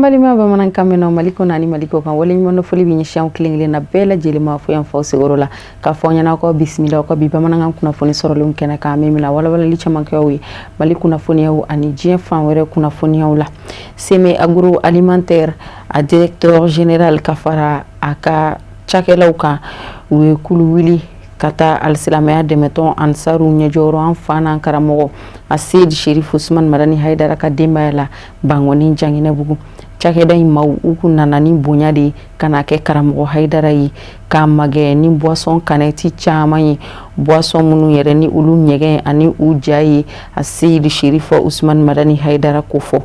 An balima bamanankan mɛnnaw, Mali kɔnɔ ani Mali kɔ kan, waleɲuman foli bɛ ɲɛsin aw kelen kelenna bɛɛ lajɛlen ma fo yan fɔ sigiyɔrɔ la, k'a fɔ ɲɛna ko bisimila ka bi bamanankan kunnafoni sɔrɔlenw kɛnɛ kan, min bɛna walawalali caman kɛ aw ye Mali kunnafoniyaw ani diɲɛ fan wɛrɛ kunnafoniyaw la. Seme Agroalimentaire, a directeur général ka fara a ka cakɛlaw kan, u ye kulu wuli ka taa alisilamɛya dɛmɛtɔn Ansaru ɲɛjɔyɔrɔ, an fa n'an karamɔgɔ a Seyidi Sherif Usman Madani Hayidara ka denbaya la Bankɔni Janginɛbugu. Cakɛda in maaw, u kun nana ni bonya de ye ka na kɛ karamɔgɔ Hayidara ye, k'a magɛ ni boisson canette caman ye, boisson minnu yɛrɛ ni olu ɲɛgɛn ani u ja ye a Seyidi Sherif Usman Madani Hayidara ko fɔ.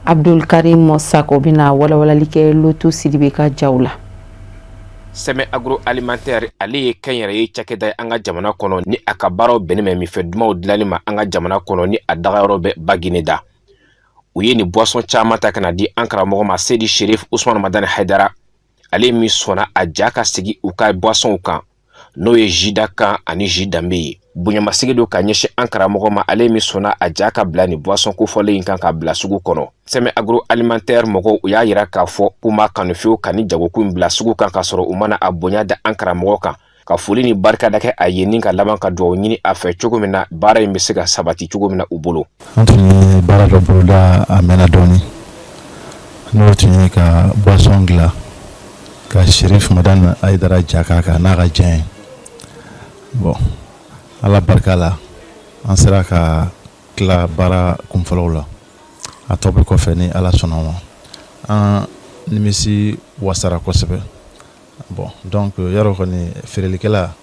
Abdul Karim Sako bɛna walawalali kɛ Lotu Sidibe ka jaw la. Sɛmɛ Agroalimentaire, ale ye kɛnyɛrɛye cakɛda ye an ka jamana kɔnɔ, ni a ka baaraw bɛnnen bɛ minfɛn dumanw dilanni ma an ka jamana kɔnɔ, ni a dagayɔrɔ bɛ Bagineda. U ye nin boisson caman ta ka na di an karamɔgɔ ma, Seyidi Sherif Usman Madani Hayidara, ale min sɔnna a ja ka sigi u ka boissonw kan, n'o ye jus dakan ani jus danbe ye. Bonyamasigi don ka ɲɛsin an karamɔgɔ ma, ale min sɔnna a ja ka bila nin boisson kofɔlen in kan ka bila sugu kɔnɔ. Sɛmɛ Agroalimentaire mɔgɔw, u y'a yira k'a fɔ k'u ma kanu fiyewu ka ni jagokun in bila sugu kan ka sɔrɔ u mana a bonya da an karamɔgɔ kan, ka foli ni barika da kɛ a ye, ni ka laban ka dugawu ɲini a fɛ cogo min na baara in bɛ se ka sabati cogo min na u bolo. An tun ye baara dɔ boloda a mɛnna dɔɔni, n'o tun ye ka boisson dilan ka Sherif Madani Hayidara ja k'a kan n'a ka diya ye. Bon, Ala barika la, an sera ka tila baara kunfɔlɔw la. A tɔ bɛ kɔfɛ, ni Ala sɔnna ma. An nimisi wasara kosɛbɛ. Bon, donc yarɔ kɔni, feerelikɛla,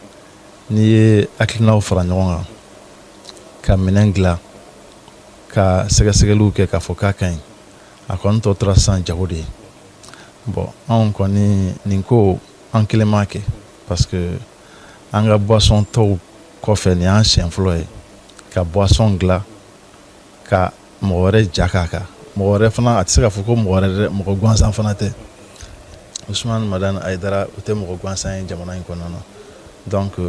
n'i ye hakilinaw fara ɲɔgɔn kan ka minɛn dilan, ka sɛgɛsɛgɛliw kɛ k'a fɔ k'a ka ɲi, a kɔni tɔ tora sisan jago de ye. Bon, anw kɔni, nin ko an kelen m'a kɛ, parce que an ka boisson tɔw kɔfɛ, nin y'an siɲɛ fɔlɔ ye ka boisson dilan ka mɔgɔ wɛrɛ ja k'a kan. Mɔgɔ wɛrɛ fana, a tɛ se ka fɔ ko mɔgɔ wɛrɛ dɛ, mɔgɔ gansan fana tɛ. Usman Madani Hayidara, o tɛ mɔgɔ gansan ye jamana in kɔnɔna na. Donc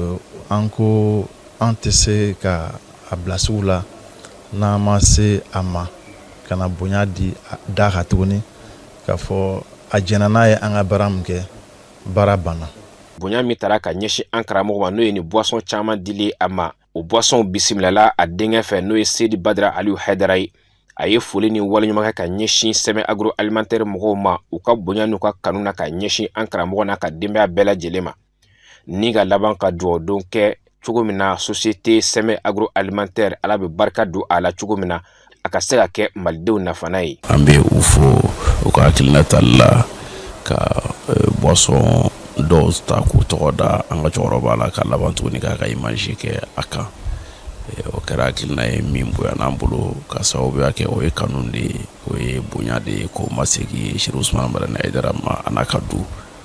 an ko an tɛ se ka a bila sugu la n'an ma se a ma ka na bonya di da kan tuguni, k'a fɔ a jɛnna n'a ye an ka baara min kɛ, baara banna. Bonya min taara ka ɲɛsin an karamɔgɔ ma, n'o ye nin boisson caman dili a ma, o boissonw bisimilala a denkɛ fɛ, n'o ye Seyidi Badara Aliyu Hayidara ye. A ye foli ni waleɲuman kɛ ka ɲɛsin Sɛmɛ Agroalimentaire mɔgɔw ma, u ka bonya n'u ka kanu na ka ɲɛsin an karamɔgɔ n'a ka denbaya bɛɛ lajɛlen ma, ni ka laban ka dugawu don kɛ cogo min na société Sɛmɛ Agroalimentaire, Ala bɛ barika don a la cogo min na a ka se ka kɛ malidenw nafana ye. An bɛ u fo u ka hakilina tali la ka boisson dɔw ta k'u tɔgɔ da an ka cɛkɔrɔba la, ka laban tuguni k'a ka image kɛ a kan. O kɛra hakilina ye min bonyana an bolo, ka sababuya kɛ o ye kanu de ye, o ye bonya de ye k'o masegin Sherif Usman Madani Hayidara ma, a n'a ka du.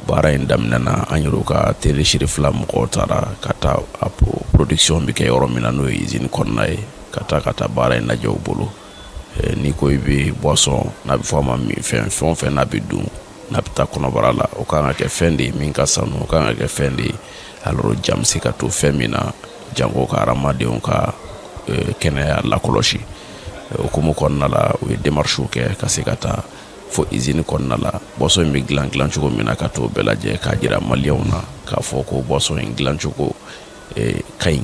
Baara in daminɛna, an yɛrɛ ka télé Sherifila mɔgɔw taara ka taa a production bɛ kɛ yɔrɔ min na, n'o ye usine kɔnɔna ye, ka taa baara in lajɛ u bolo. N'i ko i bɛ boisson, n'a bɛ fɔ a ma minfɛn, fɛn o fɛn n'a bɛ dun, n'a bɛ taa kɔnɔbara la, o kan ka kɛ fɛn de ye min ka sanu, o kan ka kɛ fɛn de ye alors jam bɛ se ka to fɛn min na, jango ka hadamadenw ka kɛnɛya lakɔlɔsi. O hukumu kɔnɔna la, u ye démarches kɛ ka se ka taa fo usine kɔnɔna la, boisson in bɛ dilan dilan cogo min na, ka t'o bɛɛ lajɛ k'a jira maliyɛnw na k'a fɔ ko boisson in dilancogo ka ɲi,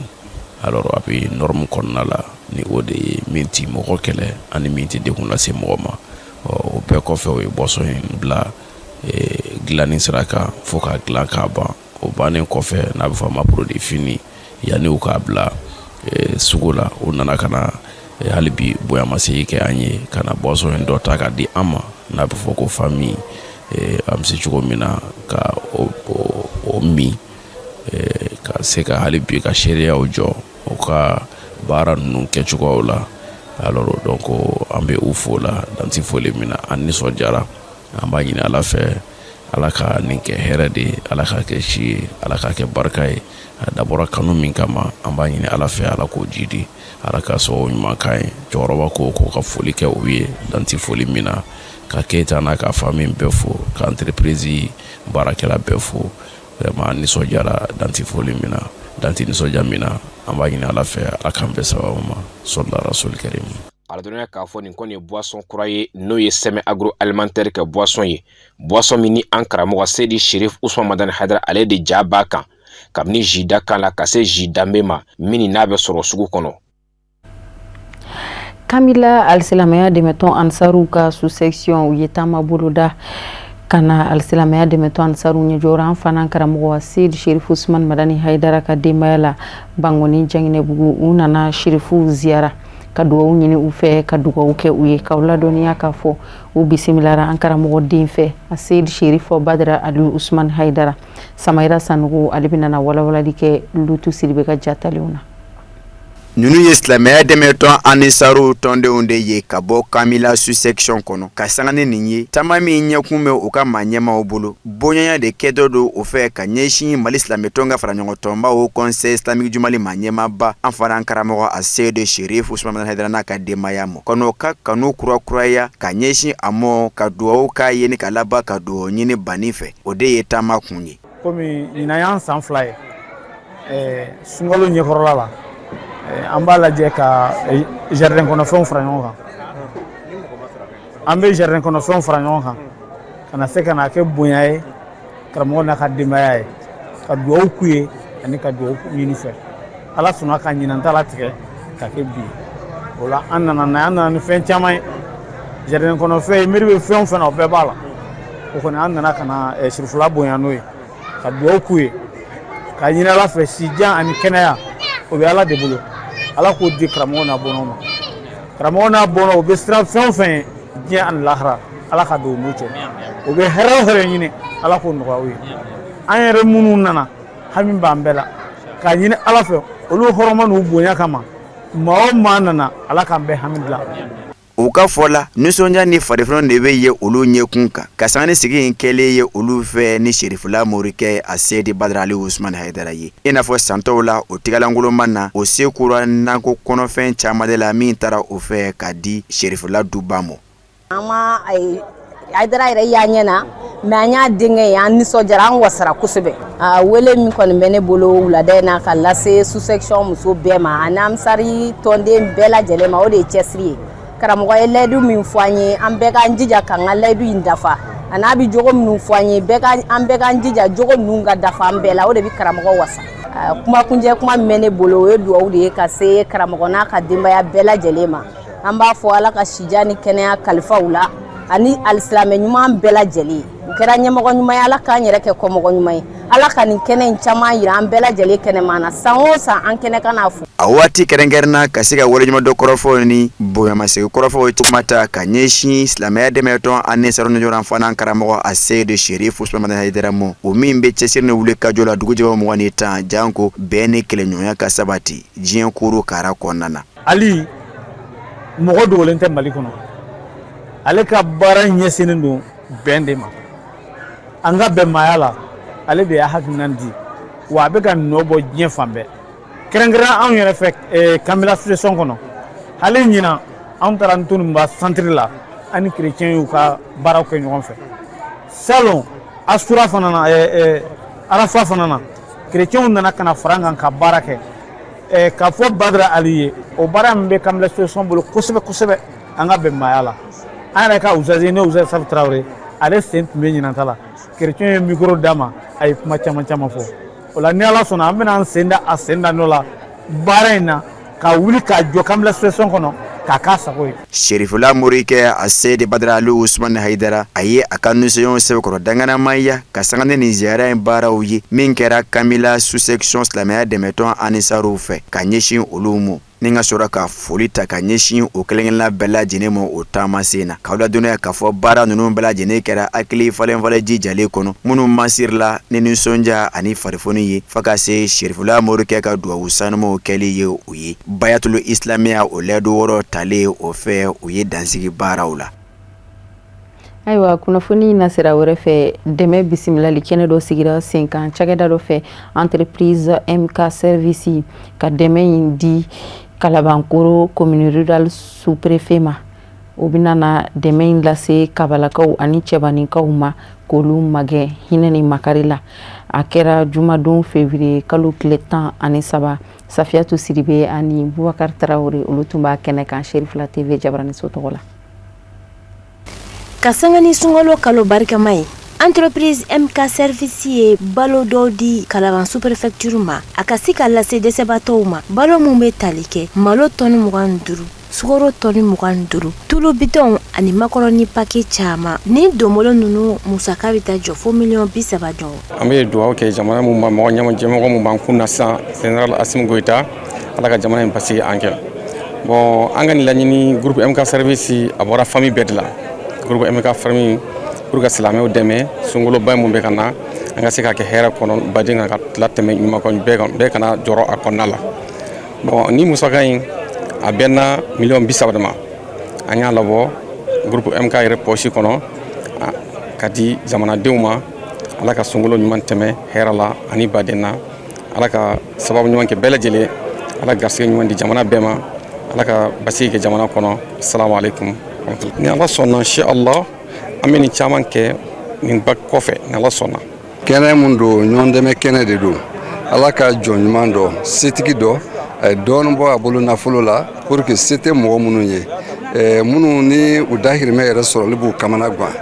alors a bɛ norme kɔnɔna la, ni o de ye min ti mɔgɔ kɛlɛ ani min tɛ degun lase mɔgɔ ma. O bɛɛ kɔfɛ, o ye boisson in bila dilanni sira kan fo k'a dilan k'a ban. O bannen kɔfɛ, n'a bɛ fɔ a ma produit fini, yanni u k'a bila sugu la, u nana ka na hali bi bonyamasegin kɛ an ye, ka na boisson in dɔ ta k'a di an ma, n'a bɛ fɔ ko famille, an bɛ se cogo min na ka o min, ka se ka hali bi ka seereyaw jɔ u ka baara ninnu kɛcogoyaw la. Alors donc an bɛ u fo la dan tɛ foli min na. An nisɔndiyara. An b'a ɲini Ala fɛ, Ala ka nin kɛ hɛrɛ de ye, Ala ka kɛ si ye, Ala ka kɛ barika ye. A dabɔra kanu min kama, an b'a ɲini Ala fɛ, Ala k'o jidi, Ala ka sababu ɲuman k'an ye. Cɛkɔrɔba ko ko ka foli kɛ u ye dan tɛ foli min na, ka Keyita n'a ka famille bɛɛ fo, ka entreprise baarakɛla bɛɛ fo. Vraiment, an nisɔndiyara dan tɛ foli min na, dan tɛ nisɔndiya min na. An b'a ɲini Ala fɛ, Ala k'an bɛn sababu ma. Sɔli rasuli karim. K'a ladɔnniya k'a fɔ nin kɔni ye boisson kura ye, n'o ye Sɛmɛ agroalimentaire ka boisson ye, boisson min ni an karamɔgɔ Seyidi Sherif Usman Madani Hayidara ale de ja b'a kan, kabini jus dakan la ka se jus danbe ma, min n'a bɛ sɔrɔ sugu kɔnɔ. Kamila alisilamɛya dɛmɛtɔn Ansaruw ka sous-section, u ye taama boloda ka na alisilamɛya dɛmɛtɔn Ansaruw ɲɛjɔra an fana karamɔgɔ Seyidi Sherif Usman Madani Hayidara ka denbaya la Bankoni Janginɛbugu. U nana Sherifu ziyara ka dugawu ɲini u fɛ, ka dugawu kɛ u ye, k'aw ladɔnniya k'a fɔ u bisimilara an karamɔgɔ den fɛ, Seyidi Sherif Badara Aliyu Usman Hayidara. Samayira Sanogo, ale bɛna na walawalali kɛ Lutu Sidibe ka jatalenw na. Ninnu ye silamɛya dɛmɛtɔn Anisaru tɔndenw de ye ka bɔ Kamila sous-section kɔnɔ, ka sanga ni nin ye taama min ɲɛkun bɛ u ka maa ɲɛmaaw bolo, bonyaya de kɛtɔ don o fɛ ka ɲɛsin Mali silamɛtɔn ka faraɲɔgɔntɔnba Haut Conseil islamique du Mali maa ɲɛmaaba, an fana an karamɔgɔ Aseyidi Sherif Usman Hayidara n'a ka denbaya ma, ka n'o ka kanu kurakuraya ka ɲɛsin a ma, ka dugawu k'a ye ni ka laban ka dugawu ɲini banni fɛ. O de ye taama kun ye. Komi ɲinan y'an san 2 ye sunkalo ɲɛkɔrɔla la, an b'a lajɛ ka jardin kɔnɔfɛnw fara ɲɔgɔn kan. An bɛ jardin kɔnɔfɛnw fara ɲɔgɔn kan ka na se ka na kɛ bonya ye karamɔgɔ n'a ka denbaya ye, ka dugawu k'u ye ani ka dugawu ɲini fɛ. Ala sɔnna ka ɲinan ta latigɛ ka kɛ bi. O la an nana n'a ye, an nana ni fɛn caman ye. Jardin kɔnɔfɛn, miiri bɛ fɛn o fɛn na, o bɛɛ b'a la. O kɔni, an nana ka na sirifula bonya n'o ye, ka dugawu k'u ye, ka ɲini Ala fɛ sijan ani kɛnɛya. O bɛ Ala de bolo, Ala k'o di karamɔgɔ n'a bɔnnaw ma. Karamɔgɔ n'a bɔnnaw, o bɛ siran fɛn o fɛn ye diɲɛ ani lahara, Ala ka don u n'u cɛ. O bɛ hɛrɛ o hɛrɛ ɲini, Ala k'o nɔgɔya u ye. An yɛrɛ minnu nana, hami b'an bɛɛ la k'a ɲini Ala fɛ olu hɔrɔma n'u bonya kama. Maa o maa nana, Ala k'an bɛɛ hami dilan. U ka fɔ la, nisɔndiya ni farifoni de bɛ ye olu ɲɛkun kan, ka sanga ni sigi in kɛlen ye olu fɛ ni Serifula morikɛ Aseyidi Badara Ali Usumani Hayidara ye. I n'a fɔ san tɔw la, o tɛgɛlankolon ma na, o se kura nakɔ kɔnɔfɛn caman de la min taara o fɛ ka di Serifula duba ma. An ma Hayidara yɛrɛ y'a ɲɛ na, mais an y'a denkɛ ye, an nisɔndiyara, an wasara kosɛbɛ. A wele min kɔni bɛ ne bolo wulada in na ka lase sous-section muso bɛɛ ma ani Ansari tɔnden bɛɛ lajɛlen ma, o de ye cɛsiri ye. Karamɔgɔ ye layidu min fɔ an ye, an bɛɛ k'an jija k'an ka layidu in dafa. A n'a bɛ jogo minnu fɔ an ye, an bɛɛ k'an jija jogo ninnu ka dafa an bɛɛ la. O de bɛ karamɔgɔ wasa. Kumakuncɛ kuma min bɛ ne bolo, o ye dugawu de ye ka se karamɔgɔ n'a ka denbaya bɛɛ lajɛlen ma. An b'a fɔ Ala ka sijan ni kɛnɛya kalifa u la ani alisilamɛ ɲuman bɛɛ lajɛlen. U kɛra ɲɛmɔgɔ ɲuman ye, Ala k'an yɛrɛ kɛ kɔmɔgɔ ɲuman ye. Ala ka nin kɛnɛ in caman yira an bɛɛ lajɛlen kɛnɛma na, san o san an kɛnɛ ka n'a fo. A waati kɛrɛnkɛrɛnna ka se ka waleɲumandɔn kɔrɔfɔw ni bonyamasegin kɔrɔfɔw kuma ta ka ɲɛsin silamɛya dɛmɛtɔn Anisaru ɲɛjɔra fana karamɔgɔ Aseyidu Serifu Usumani Hayidara ma, o min bɛ cɛsiri ni wuli ka jɔ la dugu jɛma 20 ni 10 janko bɛn ni kelenɲɔgɔnya ka sabati diɲɛ kuru kara kɔnɔna na. Ali mɔgɔ dogolen tɛ Mali kɔnɔ. Ale ka baara ɲɛsinnen don bɛn de ma, an ka bɛnmaaya la. Ale de y'a hakilina di wa, a bɛ ka nɔ bɔ diɲɛ fan bɛɛ, kɛrɛnkɛrɛn anw yɛrɛ fɛ Kamila station kɔnɔ. Hali ɲinan, anw taara Ntonunba centre la, an ni chrétien y'u ka baaraw kɛ ɲɔgɔn fɛ. Salon Asura fana na, Arafa fana na, chrétienw nana ka na fara an kan ka baara kɛ. K'a fɔ Badara Ali ye, o baara min bɛ Kamila station bolo kosɛbɛ kosɛbɛ an ka bɛnmaaya la. An yɛrɛ ka usazi, n'o Usazi Safu Tarawele, ale sen tun bɛ ɲinan ta la. Chrétien ye micro d'a ma, a ye kuma caman caman fɔ o la. Ni Ala sɔnna, an bɛna an sen da a sen da nɔ la baara in na, ka wuli k'a jɔ Kamila station kɔnɔ k'a k'a sago ye. Serifula morikɛ Aseyidi Badara Ali Usumani Hayidara, a ye a ka nisɔndiya sɛbɛkɔrɔ danganamaya ka sanga ni nin ziyara in baaraw ye min kɛra Kamila sous-section silamɛya dɛmɛtɔn Anisaruw fɛ ka ɲɛsin olu ma, ni ka sɔrɔ ka foli ta ka ɲɛsin o kelenkelenna bɛɛ lajɛlen ma o taamasen na, k'aw ladɔnniya k'a fɔ baara ninnu bɛɛ lajɛlen kɛra hakili falen falen jijalen kɔnɔ minnu masirila ni nisɔndiya ani farifoni ye, fo ka se Serifula morikɛ ka dugawu sanumaw kɛli ye u ye Bayatulu Islamiya o layidu wɔɔrɔ talen o fɛ u ye dansigi baaraw la. Ayiwa, kunnafoni nasira wɛrɛ fɛ, dɛmɛ bisimilali kɛnɛ dɔ sigira sen kan cakɛda dɔ fɛ, entreprise MK Service, ka dɛmɛ in di Kalabankoro commune rurale sous-préfet ma. O bɛna na dɛmɛ in lase kabalakaw ani cɛbaninkaw ma k'olu magɛn hinɛ ni makari la. A kɛra jumadon février kalo tile 13. Safiyatu Sidibe ani Bubakari Tarawele, olu tun b'a kɛnɛ kan Cherifla TV jabaraniso tɔgɔ la. Ka sanga ni sunkalo kalo barikama ye, entreprise MK Service ye balo dɔw di Kalaban sous-préfecture ma, a ka se ka lase dɛsɛbaatɔw ma. Balo min bɛ tali kɛ malo tɔni 25, sukaro tɔni 25, tulu bitɔnw ani makɔrɔni paquet caman. Ni donbolo ninnu musaka bɛ taa jɔ fo miliyɔn 30 ɲɔgɔn. An bɛ dugawu kɛ jamana mun ma, mɔgɔ ɲɛmɔgɔ mun b'an kun na sisan, général Assimi Goïta, Ala ka jamana in basigi an kɛ. Bon, an ka nin laɲini, groupe MK Service, a bɔra famille bɛɛ de la. Groupe MK famille, pour ka silamɛw dɛmɛ sunkaloba mun bɛ ka na, an ka se ka kɛ hɛrɛ kɔnɔ, baden ka tila tɛmɛ ɲuman kɔnɔ, bɛɛ kan bɛɛ kana jɔrɔ a kɔnɔna la. Bon, ni musaka in a bɛnna miliyɔn 30 de ma, an y'a labɔ groupe MK yɛrɛ poche kɔnɔ ka di jamanadenw ma. Ala ka sunkalo ɲuman tɛmɛ hɛrɛ la ani baden na. Ala ka sababu ɲuman kɛ bɛɛ lajɛlen. Ala garisɛgɛ ɲuman di jamana bɛɛ ma. Ala ka basigi kɛ jamana kɔnɔ. Assalamu alaikum. Ni Ala sɔnna, inshallah, an bɛ nin caman kɛ nin ba kɔfɛ, ni Ala sɔnna. Kɛnɛ mun don, ɲɔgɔn dɛmɛ kɛnɛ de don. Ala ka jɔn ɲuman dɔ, setigi dɔ, a ye dɔɔnin bɔ a bolo nafolo la pour que se tɛ mɔgɔ minnu ye, minnu ni u dahirimɛ yɛrɛ sɔrɔli b'u kamana gan,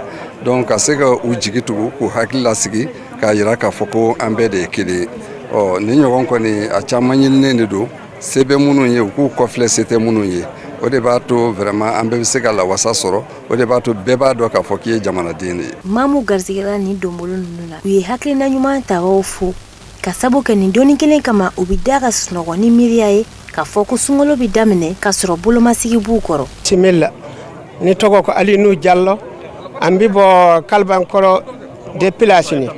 donc ka se ka u jigi tugu, k'u hakili lasigi, k'a yira k'a fɔ ko an bɛɛ de ye kelen ye. Ɔ, nin ɲɔgɔn kɔni, a caman ɲininen de don. Se bɛ minnu ye, u k'u kɔfilɛ se tɛ minnu ye. O de b'a to vraiment an bɛɛ bɛ se ka lawasa sɔrɔ. O de b'a to bɛɛ b'a dɔn k'a fɔ k'i ye jamanaden de ye. Maa mun garisɛgɛra nin donbolo ninnu na, u ye hakilina ɲuman tabaw fo ka sabu kɛ nin doni kelen kama, u bɛ da ka sunɔgɔ ni miiriya ye k'a fɔ ko sunkalo bɛ daminɛ k'a sɔrɔ bolomasigi b'u kɔrɔ. Bisimila, ni tɔgɔ ko Alinu Jallo. An bɛ bɔ Kalabankɔrɔ de place ni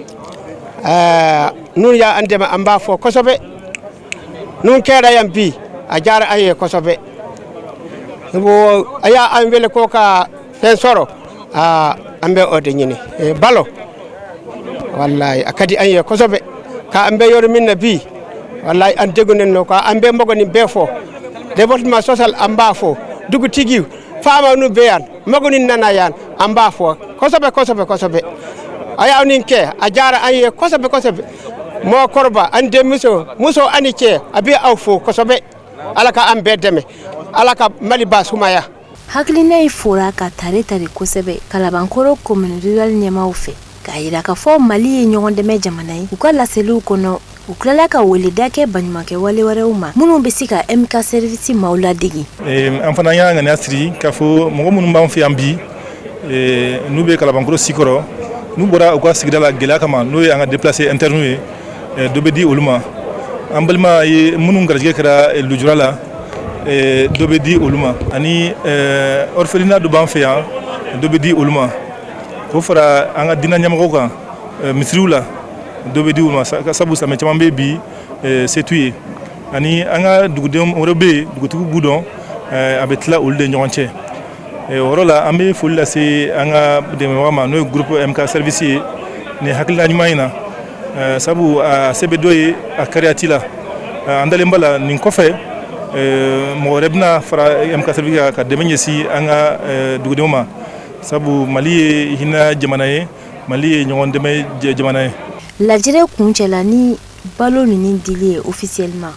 n'u y'an dɛmɛ, an b'a fɔ kosɛbɛ. Nun kɛra yan bi, a diyara an ye kosɛbɛ. A y'an wele ko ka fɛn sɔrɔ, aa, an bɛ o de ɲini balo. Wallahi, a ka di an ye kosɛbɛ. Ka an bɛ yɔrɔ min na bi, wallahi, an degunnen no ko an bɛ mɔgɔ nin bɛɛ fɔ développement social, an b'a fɔ dugutigi faama nu bɛ yan, mɔgɔ nin nana yan, an b'a fɔ kosɛbɛ kosɛbɛ kosɛbɛ. A y'aw nin kɛ, a diyara an ye kosɛbɛ kosɛbɛ. Mɔgɔkɔrɔba ani denmuso, muso ani cɛ, a bɛ aw fo kosɛbɛ. Ala ka an bɛɛ dɛmɛ. Ala ka Mali ba sumaya. Hakilina in fora ka tare tare kosɛbɛ Kalabankɔrɔ commune rurale ɲɛmaaw fɛ, k'a yira k'a fɔ Mali ye ɲɔgɔn dɛmɛ jamana ye. U ka laseliw kɔnɔ, u tilala ka weleda kɛ baɲumankɛ wale wɛrɛw ma minnu bɛ se ka MK Service maaw ladege. An fana y'a ŋaniya siri k'a fɔ mɔgɔ minnu b'an fɛ yan bi, n'u bɛ Kalabankɔrɔ sikɔrɔ, n'u bɔra u ka sigida la gɛlɛya kama, n'o ye an ka déplacé interne ye, dɔ bɛ di olu ma. An balima ye minnu garijɛgɛ kɛra lujura la, dɔ bɛ di olu ma. Ani orphelinat dɔ b'an fɛ yan, dɔ bɛ di olu ma. K'o fara an ka diinɛ ɲɛmɔgɔw kan, misiriw la, dɔ bɛ di u ma, sabu silamɛ caman bɛ bi, se t'u ye. Ani an ka dugudenw wɛrɛ bɛ yen, dugutigiw b'u dɔn, a bɛ tila olu de ɲɔgɔn cɛ. O yɔrɔ la, an bɛ foli lase an ka dɛmɛbaga ma, n'o ye groupe MK Service ye, nin hakilina ɲuman in na, sabu a se bɛ dɔ ye a kariya la. An dalen b'a la, nin kɔfɛ, mɔgɔ wɛrɛ bɛna fara MK Service kan ka dɛmɛ ɲɛsin an ka dugudenw ma, sabu Mali ye hinɛ jamana ye, Mali ye ɲɔgɔn dɛmɛ jamana ye. Lajɛrɛ kuncɛla ni balo ninnu dili ye officiellement.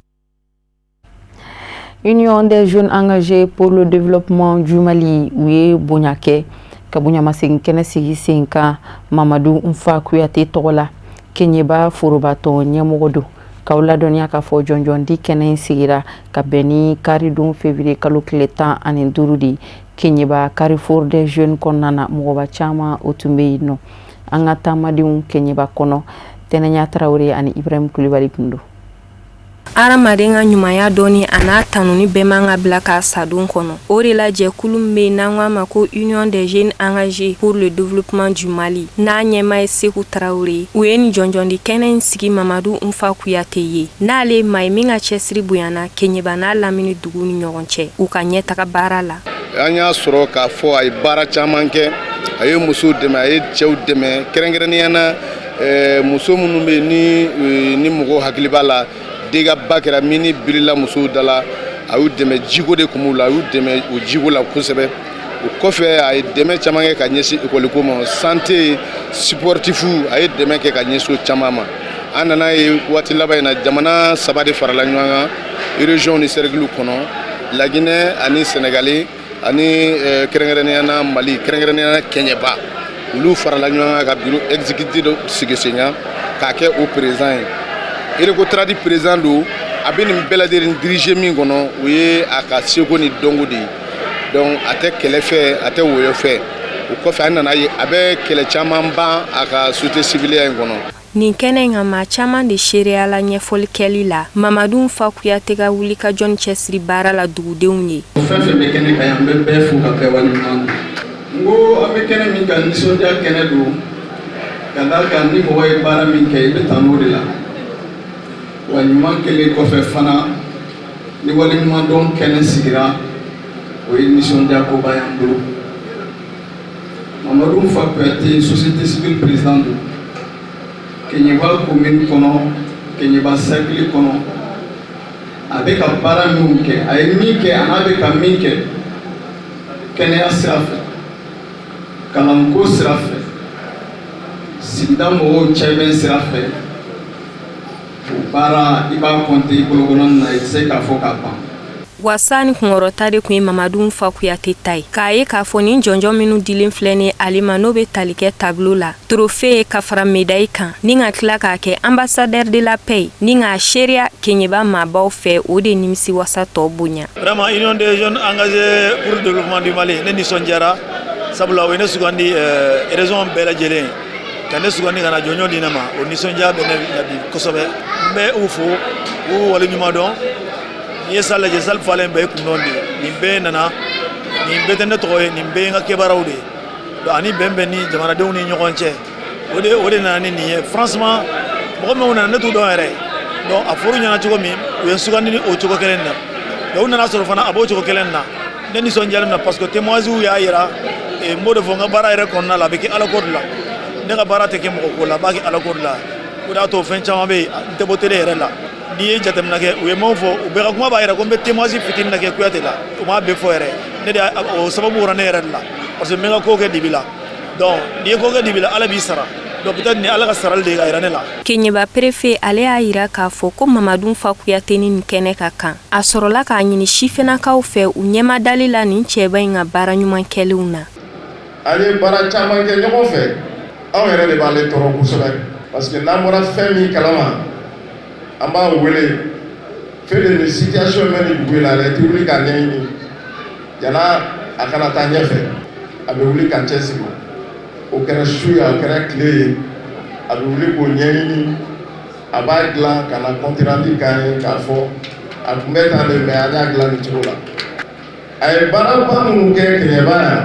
Union des jeunes engagés pour le développement du Mali, u ye bonya kɛ ka bonyamasegin kɛnɛ sigi sen kan Mamadu Nfa Kuyate tɔgɔ la. Keɲeba forobatɔn ɲɛmɔgɔ don. K'aw ladɔnniya k'a fɔ jɔnjɔndi kɛnɛ in sigira ka bɛn ni karidon février kalo tile 15 de ye Keɲeba Carrefour des jeunes kɔnɔna na. Mɔgɔba caman o tun bɛ yen nɔ. An ka taamadenw Keɲeba kɔnɔ, Tɛnɛɲa Tarawele ani Ibrahim Kulibali tun don. Hadamaden ka ɲumanya dɔɔni a n'a tanuni bɛɛ man ka bila k'a sadon kɔnɔ. O de la, jɛkulu min bɛ yen n'an ko a ma ko Union des jeunes engagés pour le développement du Mali, n'a ɲɛmaa ye Seku Tarawele ye, u ye nin jɔnjɔndi kɛnɛ in sigi Mamadu Nfa Kuyate ye, n'ale ye maa ye min ka cɛsiri bonyana Keɲeba n'a lamini dugu ni ɲɔgɔn cɛ u ka ɲɛtaga baara la. An y'a sɔrɔ k'a fɔ a ye baara caman kɛ. A ye musow dɛmɛ, a ye cɛw dɛmɛ, kɛrɛnkɛrɛnnenya na muso minnu bɛ yen ni mɔgɔw hakili b'a la, dégâts ba kɛra, mine birila musow da la, a y'u dɛmɛ. Jiko de tun b'u la, a y'u dɛmɛ o jiko la kosɛbɛ. O kɔfɛ, a ye dɛmɛ caman kɛ ka ɲɛsin ekɔliko ma, santé, sportif, a ye dɛmɛ kɛ ka ɲɛsin o caman ma. An nana ye waati laban in na, jamana saba de farala ɲɔgɔn kan région ni cercle kɔnɔ: Laginɛ ani Sɛnɛgali ani kɛrɛnkɛrɛnnenya na Mali, kɛrɛnkɛrɛnnenya na Kɛɲɛba. Olu farala ɲɔgɔn kan ka bureau exécutif dɔ sigi sen kan k'a kɛ o président ye. Recotrade président don. A bɛ nin bɛɛ lajɛlen diriger min kɔnɔ, o ye a ka seko ni dɔnko de ye. Donc a tɛ kɛlɛ fɛ, a tɛ wɔyɔ fɛ. O kɔfɛ, an nana ye a bɛ kɛlɛ caman ban a ka société civile in kɔnɔ. Nin kɛnɛ in kan, maa caman de seereyala ɲɛfɔli kɛli la Mamadu Fa Kuyate ka wuli ka jɔn cɛsiri baara la dugudenw ye. Fɛn fɛn bɛ kɛnɛ kan yan, n bɛ bɛɛ fo ka bɛɛ waleɲuman dɔn. N ko an bɛ kɛnɛ min kan, nisɔndiya kɛnɛ don, ka d'a kan ni mɔgɔ ye baara min kɛ, i bɛ tanu o de la. Wa ɲuman kɛlen kɔfɛ fana, ni waleɲumandɔn kɛnɛ sigira, o ye nisɔndiya koba y'an bolo. Mamadu Fa Kuyate, société civile président don Keɲeba commune kɔnɔ, Keɲeba cercle kɔnɔ. A bɛ ka baara minnu kɛ, a ye min kɛ, a n'a bɛ ka min kɛ kɛnɛya sira fɛ, kalanko sira fɛ, sigida mɔgɔw cɛbɛn sira fɛ, o baara, i b'a compter i bolokɔnɔ na, i tɛ se k'a fɔ k'a ban. Wasa ni kunkɔrɔta de tun ye Mamadu Fa Kuyate ta ye, k'a ye k'a fɔ nin jɔnjɔn minnu dilen filɛ ni ale ma, n'o bɛ tali kɛ tableau la, trophée ka fara médaille kan, ni ka tila k'a kɛ ambassadeur de la paix, ni k'a seereya Keɲeba maabaw fɛ, o de nimisi wasa tɔ bonya. Vraiment, Union des jeunes engagés pour le développement du Mali, ne nisɔndiyara, sabula o ye ne sugandi région bɛɛ lajɛlen ka ne sugandi ka na jɔnjɔn di ne ma. O nisɔndiya bɛ ne la bi kosɛbɛ. N bɛ u fo k'u waleɲuman dɔn. N'i ye salle lajɛ, salle falen bɛɛ ye kundɔn de ye. Nin bɛɛ nana, nin bɛɛ tɛ ne tɔgɔ ye, nin bɛɛ ye n ka kɛbaaraw de ye. Donc ani bɛn bɛ ni jamanadenw ni ɲɔgɔn cɛ, o de nana ni nin ye. Franchement, mɔgɔ minnu nana, ne t'u dɔn yɛrɛ. Donc a fɔr'u ɲɛna cogo min, u ye sugandi ni o cogo kelen na. Donc u nana sɔrɔ fana a b'o cogo kelen na. Ne nisɔndiyalen na parce que témoignages y'a yira. N b'o de fɔ n ka baara yɛrɛ kɔnɔna la, a bɛ kɛ Ala ko de la. Ne ka baara tɛ kɛ mɔgɔ ko la, n b'a kɛ Ala ko de la. O de y'a to fɛn caman bɛ yen, n tɛ bɔ télé yɛrɛ la. N'i ye jateminɛ kɛ, u ye mun fɔ, u bɛɛ ka kuma b'a yɛrɛ ko n bɛ témoignage fitinin kɛ Kuyate la. U m'a bɛɛ fɔ yɛrɛ. Ne de o sababu bɔra ne yɛrɛ de la, parce que n bɛ n ka ko kɛ dibi la. Donc n'i ye ko kɛ dibi la, Ala b'i sara. Donc peut-être ni Ala ka sarali de ye ka yira ne la. Keɲeba préfet, ale y'a yira k'a fɔ ko Mamadu Fa Kuyate ni nin kɛnɛ ka kan, a sɔrɔla k'a ɲini sifinnakaw fɛ u ɲɛmadali la nin cɛba in ka baara ɲuman kɛlenw na. An ye baara caman kɛ ɲɔgɔn fɛ. Anw yɛrɛ de b'ale tɔɔrɔ kosɛbɛ, parce que n'an bɔra fɛn min kalama, an b'a wele fɛn de. Nin situation bɛ nin dugu in na, a tɛ wuli k'a ɲɛɲini yan'a a kana taa ɲɛfɛ. A bɛ wuli k'a cɛsiri. O kɛra su ye, a kɛra tile ye, a bɛ wuli k'o ɲɛɲini, a b'a dilan ka na compte rendu k'an ye k'a fɔ a tun bɛ tan de, mais an y'a dilan nin cogo la. A ye baaraba minnu kɛ Kɛɲɛba yan,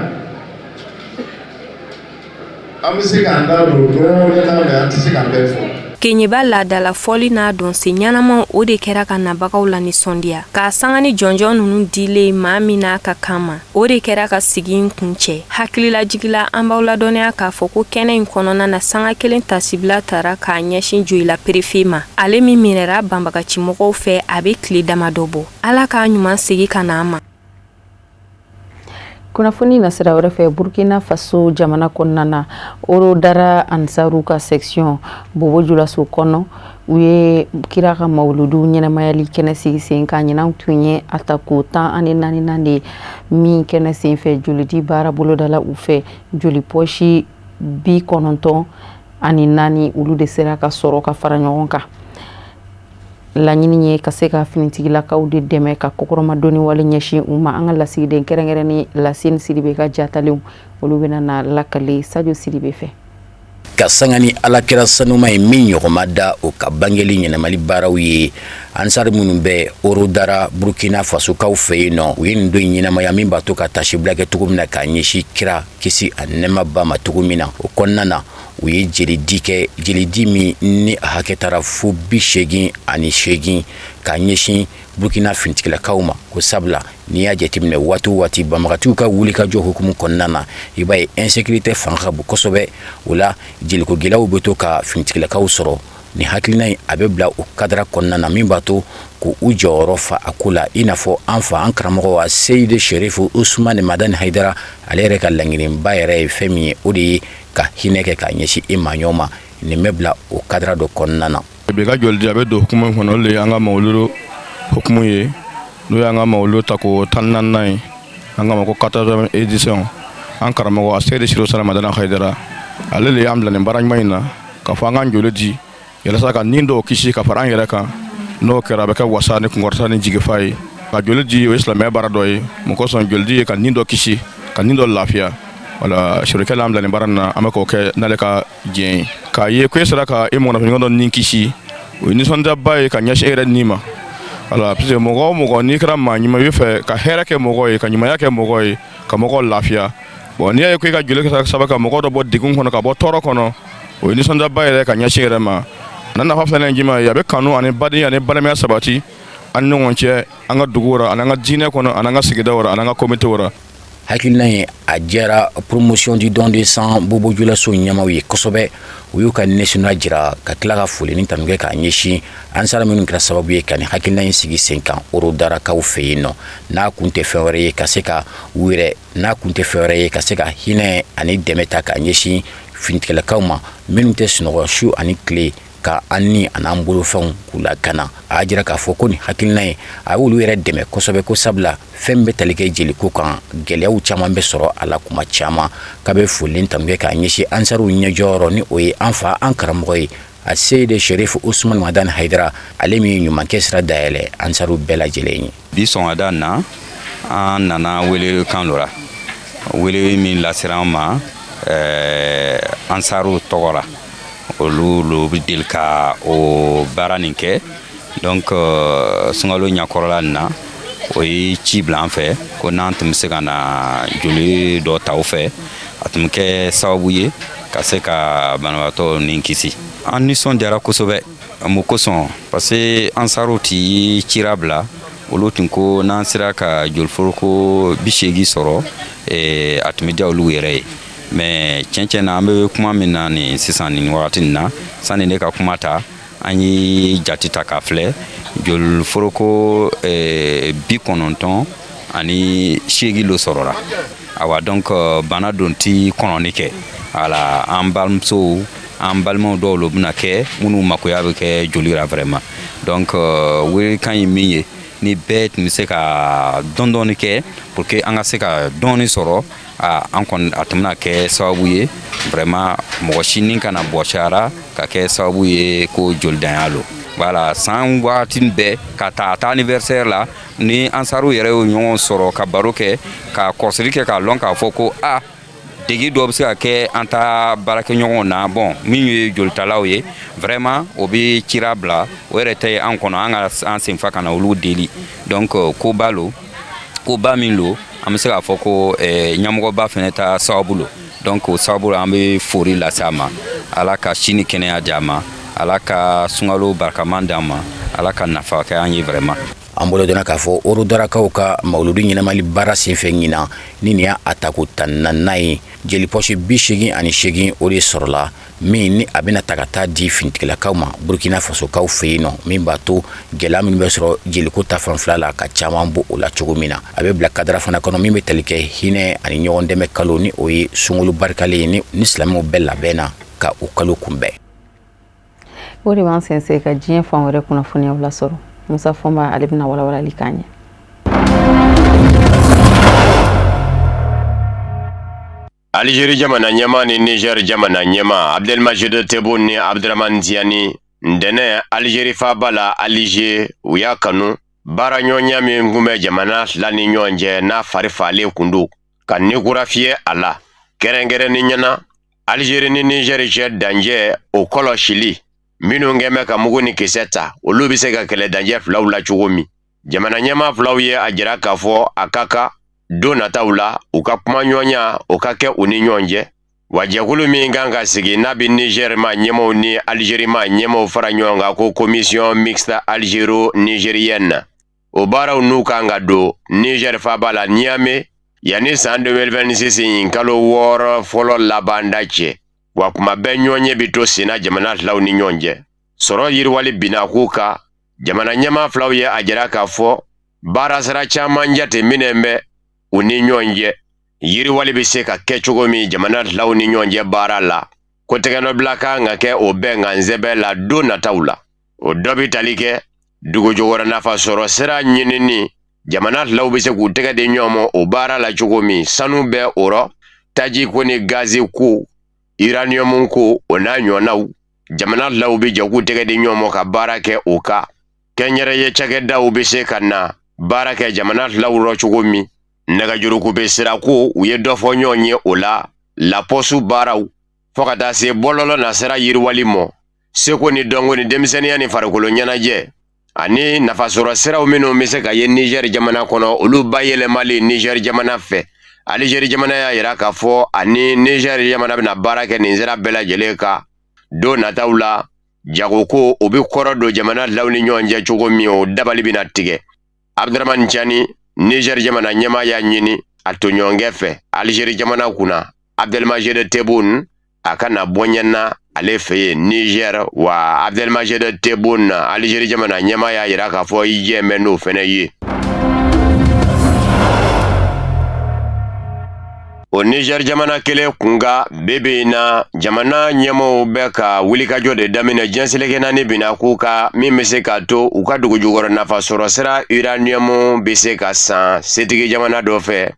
an bɛ se k'an da don dɔɔnin na, mais an tɛ se k'an bɛɛ fɔ. Keɲeba laadala fɔli n'a dɔnsen ɲɛnamaw, o de kɛra ka nabagaw la nisɔndiya k'a sanga ni jɔnjɔn ninnu dilen maa min n'a ka kan ma. O de kɛra ka sigi in kun cɛ. Hakililajigila, an b'aw ladɔnniya k'a fɔ ko kɛnɛ in kɔnɔna na, sanga kelen tasibila tara k'a ɲɛsin Joyila préfet ma, ale min minɛra banbagacimɔgɔw fɛ a bɛ tile damadɔ bɔ. Ala k'a ɲuman segi ka na an ma. Kunnafoni na sira wɛrɛ fɛ, Burkina Faso jamana kɔnɔna na, Orodara Ansaru ka section Bobo Julaso kɔnɔ, u ye kira ka mawuludu ɲɛnamayali kɛnɛ sigi sen kan. Ɲinan tun ye a tako 14nan de ye. Min kɛnɛ sen fɛ, jolidi baara bolodala u fɛ, joli pɔsi 94, olu de sera ka sɔrɔ ka fara ɲɔgɔn kan. Laɲini ye ka se ka finitigilakaw de dɛmɛ ka kɔkɔrɔmadoni wale ɲɛsin u ma. An ka lasigiden kɛrɛnkɛrɛnni Lasine Sidibe ka jatalenw, olu bɛna na lakale Sadio Sidibe fɛ. Ka sanga ni Alakira sanuma ye min ɲɔgɔnma da, o ka bangeli ɲɛnamali baaraw ye, Ansari minnu bɛ Orodara Burkina Fasokaw fɛ yen nɔ, u ye nin don ɲɛnamaya min b'a to ka tasibila kɛ cogo min na k'a ɲɛsin kira kisi a nɛɛma ba ma cogo min na. O kɔnɔna na, u ye jelidi kɛ, jelidi min ni a hakɛ taara fo 88 k'a ɲɛsin Burkina finitigilakaw ma, ko sabula n'i y'a jateminɛ, waati o waati banbagatiw ka wulikajɔ hukumu kɔnɔna na, i b'a ye insécurité fanga ka bon kosɛbɛ. O la, jeliko gɛlɛyaw bɛ to ka finitigilakaw sɔrɔ. Nin hakilina in a bɛ bila o kadara kɔnɔna na min b'a to k'u jɔyɔrɔ fa a ko la, i n'a fɔ an fa an karamɔgɔ wa Seyidi Serifu Usumani Madani Hayidara, ale yɛrɛ ka laɲiniba yɛrɛ ye fɛn min ye, o de ye ka hinɛ kɛ k'a ɲɛsin i maaɲɔgɔn ma. Nin bɛ bila o kadara dɔ kɔnɔna na. Bi ka joli di, a bɛ don hukumu kɔnɔ, o de ye an ka mawuludu hukumu ye, n'o y'an ka mawuludu tako 14nan ye, an k'a ma ko 14e édition. An karamɔgɔ a Seyidi Serifu Usumani Madani Hayidara, ale de y'an bila nin baara ɲuman in na, k'a fɔ an k'an joli di yalasa ka nin dɔw kisi ka fara an yɛrɛ kan. N'o kɛra, a bɛ kɛ wasa ni kunkɔrɔta ni jigifa ye. Ka joli di, o ye silamɛya baara dɔ ye. Mun kosɔn joli di ye ka nin dɔ kisi, ka nin dɔ lafiya. Wala sirikɛ y'an bila nin baara in na, an bɛ k'o kɛ n'ale ka diɲɛ ye. K'a ye ko e sera ka e mɔgɔninfin dɔ nin kisi, o ye nisɔndiyaba ye ka ɲɛsin e yɛrɛ nin ma. Wala, parce que mɔgɔ o mɔgɔ n'i kɛra maa ɲuman, i bɛ fɛ ka hɛrɛ kɛ mɔgɔ ye, ka ɲumanya kɛ mɔgɔ ye, ka mɔgɔw lafiya. Bon, n'i y'a ye ko i ka joli kɛ sababu ka mɔgɔ dɔ bɔ degun kɔnɔ, ka bɔ tɔɔrɔ kɔnɔ, o ye nisɔndiyaba yɛrɛ ka ɲɛsin yɛrɛ ma. A nafa filanan ye jumɛn ye? A bɛ kanu ani badenya ani balimaya sabati an ni ɲɔgɔn cɛ, an ka dugu rɔ, ani an ka diinɛ kɔnɔ, ani an ka sigidaw rɔ, ani an ka communauté rɔ. Hakilina ye a diyara Promotion du don de sang Bobo Julaso ɲɛmaw ye kosɛbɛ. U y'u ka nisɔndiya jira ka tila ka foli ni tanu kɛ k'a ɲɛsin ansara minnu kɛra sababu ye ka nin hakilina in sigi sen kan Orodarakaw fɛ yen nɔ, n'a kun tɛ fɛn wɛrɛ ye ka se ka u yɛrɛ n'a kun tɛ fɛn wɛrɛ ye ka se ka hinɛ ani dɛmɛ ta k'a ɲɛsin finitigilakaw ma minnu tɛ sunɔgɔ su ani tile ka an ni an'an bolofɛnw k'u lakana. A y'a jira k'a fɔ ko nin hakilina ye a y'olu yɛrɛ dɛmɛ kosɛbɛ, ko sabula fɛn bɛ tali kɛ jeliko kan, gɛlɛyaw caman bɛ sɔrɔ a la kuma caman. K'a bɛ foli tanu kɛ k'a ɲɛsin ansariw ɲɛjɔyɔrɔ, ni o ye an fa an karamɔgɔ ye a Seyidi Serifu Usumani Madani Hayidara, ale min ye ɲumankɛ sira dayɛlɛ ansariw bɛɛ lajɛlen ye. Bi sɔgɔmada na, an nana wele kan dɔ la, wele min lasera an ma ansariw tɔgɔ la. Olu lo bɛ deli ka o baara nin kɛ. Donc sunkalo ɲakɔrɔla nin na, o ye ci bila an fɛ ko n'an tun bɛ se ka na joli dɔ ta u fɛ, a tun bɛ kɛ sababu ye ka se ka banabaatɔ nin kisi. An nisɔndiyara kosɛbɛ. Mun kosɔn? Parce que ansariw ti cira bila, olu tun ko n'an sera ka joliforoko 80 sɔrɔ, a tun bɛ diya olu yɛrɛ ye. Mais tiɲɛ tiɲɛ na, an bɛ kuma min na nin sisan, nin wagati nin na, sani ne ka kuma ta, an ye jate ta k'a filɛ, joliforoko 98 lo sɔrɔla. Awa, donc bana don ti kɔnɔni kɛ. Wala, an balimusow, an balimaw dɔw lo bɛna kɛ minnu makoya bɛ kɛ joli la vraiment. Donc welekan ye min ye, ni bɛɛ tun bɛ se ka dɔɔni dɔɔni kɛ pour que an ka se ka dɔɔni sɔrɔ, an kɔni a tun bɛna kɛ sababu ye vraiment mɔgɔ si ni kana bɔsiyara ka kɛ sababu ye ko jolidanya lo. Voilà, san waati bɛɛ ka taa a ta anniversaire la, ni ansariw yɛrɛ y'o ɲɔgɔn sɔrɔ ka baro kɛ, ka kɔlɔsili kɛ, k'a lɔn k'a fɔ ko a degi dɔ bɛ se ka kɛ an ta baarakɛɲɔgɔnw na, bon, min ye jolitalaw ye vraiment, o bɛ cira bila. O yɛrɛ tɛ an kɔnɔ, an ka an senfa ka na olu deli. Donc koba lo, koba min lo, an bɛ se k'a fɔ ko ɲɛmɔgɔba fɛnɛ ta sababu lo. Donc o sababu la, an bɛ fori lase a ma. Ala ka si ni kɛnɛya di a ma, Ala ka sunkalo barakaman di an ma, Ala ka nafa kɛ an ye vraiment. An bolo dɔnna k'a fɔ Orodarakaw ka mawuludu ɲɛnamali baara senfɛ ɲinan, ni nin y'a tako 14nan ye, jeli pɔsi 88 o de sɔrɔla, min ni a bɛna ta ka taa di finitigilakaw ma Burukina Fasokaw fɛ yen nɔ, min b'a to gɛlɛya minnu bɛ sɔrɔ jeliko ta fanfɛla la, ka caman bɔ o la cogo min na. A bɛ bila kadara fana kɔnɔ min bɛ tali kɛ hinɛ ani ɲɔgɔn dɛmɛ kalo, ni o ye sunkalo barikalen ye, ni silamɛw bɛɛ labɛn na ka o kalo kunbɛn. O de b'an sɛnsɛn ka diɲɛ fan wɛrɛ kunnafoniyaw lasɔrɔ. Musa Fɔnba, ale bɛna walawalali k'an ye. Algérie jamana ɲɛmaa ni Niger jamana ɲɛmaa Abdelmajid Tebboune ni Abdramane Tiani, ntɛnɛn Algérie faaba la Alger, u y'a kanu baaraɲɔgɔnya min kun bɛ jamana fila ni ɲɔgɔn cɛ, n'a fari falen kun don, ka ni kura fiyɛ a la, kɛrɛnkɛrɛnnenya na Algérie ni Niger cɛ dancɛ o kɔlɔsili. Minnu kɛn bɛ ka mugu ni kisɛ ta, olu bɛ se ka kɛlɛ dancɛ filaw la cogo min. Jamana ɲɛmaa filaw ye a jira k'a fɔ a ka kan don nataw la u ka kumaɲɔgɔnya o ka kɛ u ni ɲɔgɔn cɛ. Wa jɛkulu min kan ka sigi, n'a bɛ Niger maa ɲɛmaaw ni Algérie maa ɲɛmaaw fara ɲɔgɔn kan, ko commission mixte algéro-nigérienne, o baaraw n'u kan ka don Niger faaba la Niamey yanni san 2026 in kalo 6 fɔlɔ labanda cɛ. Wa kuma bɛɛ ɲɔgɔnye bɛ to senna jamana filaw ni ɲɔgɔn cɛ. Sɔrɔ yiriwali binako kan, jamana ɲɛmaa filaw ye a jira k'a fɔ baarasira caman jateminɛ bɛ u ni ɲɔgɔn cɛ. Yiriwali bɛ se ka kɛ cogo min jamana filaw ni ɲɔgɔn cɛ baara la, ko tɛgɛnɔbila kan ka kɛ o bɛnkan sɛbɛn la don nataw la. O dɔ bɛ tali kɛ dugujukɔrɔ nafa sɔrɔ sira ɲinini, jamana filaw bɛ se k'u tɛgɛ di ɲɔgɔn ma o baara la cogo min, sanu bɛ o rɔ, taji ko ni gazi ko, uranium ko, o n'a ɲɔgɔnnaw. Jamana filaw bɛ jɛ k'u tɛgɛ di ɲɔgɔn ma ka baara kɛ o kan. Kɛnyɛrɛye cakɛdaw bɛ se ka na baara kɛ jamana filaw rɔ cogo min, nɛgɛjuruko bɛ sira ko, u ye dɔ fɔ ɲɔgɔn ye o la, lapɔsu baaraw, fo ka taa se bɔlɔlɔ nasira yiriwali mɔ, seko ni dɔnko ni denmisɛnninya ni farikolo ɲɛnajɛ ani nafasɔrɔ siraw minnu bɛ se ka ye Nizɛri jamana kɔnɔ, olu bayɛlɛmali Nizɛri jamana fɛ. Alizeri jamana y'a jira k'a fɔ ani Nizɛri jamana bɛna baara kɛ nin sira bɛɛ lajɛlen kan don nataw la. Jagoko, o bɛ kɔrɔ don jamana filaw ni ɲɔgɔn cɛ cogo min, o dabali bɛna tigɛ. Abdramani Cani, Nizɛri jamana ɲɛmaa, y'a ɲini a tɔɲɔgɔnkɛ fɛ Alizeri jamana kunna, Abdelmajid Tebboune, a ka na bɔ na ale fɛ yen Niger. Wa Abdelmajid Tebboune, Algérie jamana ɲɛmaa, y'a jira k'a fɔ i jɛ bɛ n'o fana ye. O Niger jamana kelen kunkan, bi bi in na, jamana ɲɛmɔgɔw bɛ ka wulikajɔ de daminɛ diɲɛ seleke naani bina k'u ka min bɛ se k'a to u ka dugujukɔrɔ nafa sɔrɔ sira uranium bɛ se ka san setigi jamana dɔ fɛ,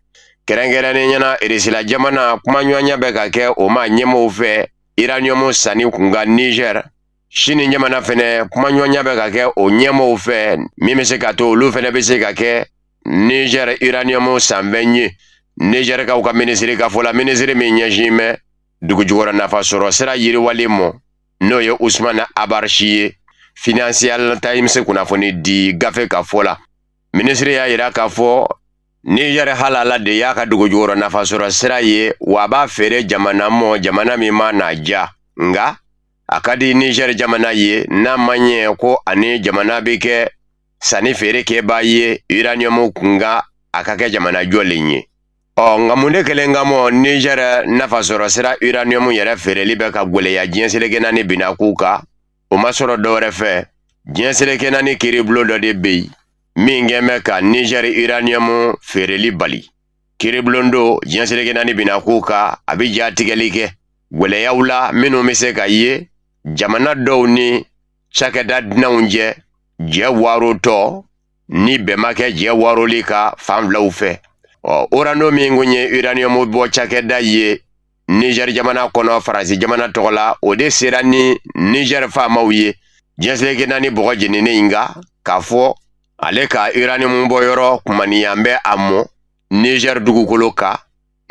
kɛrɛnkɛrɛnnenya na Irisila jamana. Kumaɲɔgɔnya bɛ ka kɛ o ma ɲɛmɔgɔw fɛ uranium sanni kunkan Niger. Sini jamana fɛnɛ, kumaɲɔgɔnya bɛ ka kɛ o ɲɛmɔgɔw fɛ min bɛ se k'a to olu fɛnɛ bɛ se ka kɛ Niger uranium sanfɛn ye. Nizɛrikaw ka minisiri ka fɔ la, minisiri min ɲɛsin bɛ dugujukɔrɔ nafa sɔrɔ sira yiriwali mɔ, n'o ye Usumana Abarisi ye, Financial Times kunnafoni di gafe ka fɔ la, minisiri y'a jira k'a fɔ Niger halala de y'a ka dugujukɔrɔ nafa sɔrɔ sira ye, wa a b'a feere jamana mɔ, jamana min ma n'a ja. Nka a ka di Niger jamana ye, n'a ma ɲɛ ko ani jamana bɛ kɛ sanni feere kɛbaa ye uranium kunkan, a ka kɛ jamana jɔlen ye. Ɔ nka mun de kelen kamɔ Niger nafa sɔrɔ sira uranium yɛrɛ feereli bɛ ka gwɛlɛya diɲɛ seleke naani binakun kan? O ma sɔrɔ dɔwɛrɛ fɛ, diɲɛ seleke naani kiiribulon dɔ de bɛ yen min kɛn bɛ ka Niger uranium feereli bali. Kiiribulon don diɲɛ seleke naani binakun kan, a bɛ jatigɛli kɛ gwɛlɛyaw la minnu bɛ se ka ye jamana dɔw ni cakɛda dunanw cɛ, jɛ waarotɔ ni bɛn ma kɛ jɛ waaroli ka fan filaw fɛ. Ɔ Orano min kun ye uranium bɔ cakɛda ye Niger jamana kɔnɔ Faransi jamana tɔgɔ la, o de sera ni Niger faamaw ye diɲɛ seleke naani bɔgɔ jeninen in kan, k'a fɔ ale ka uranium bɔyɔrɔ kumaniyan bɛ a mɔ Niger dugukolo kan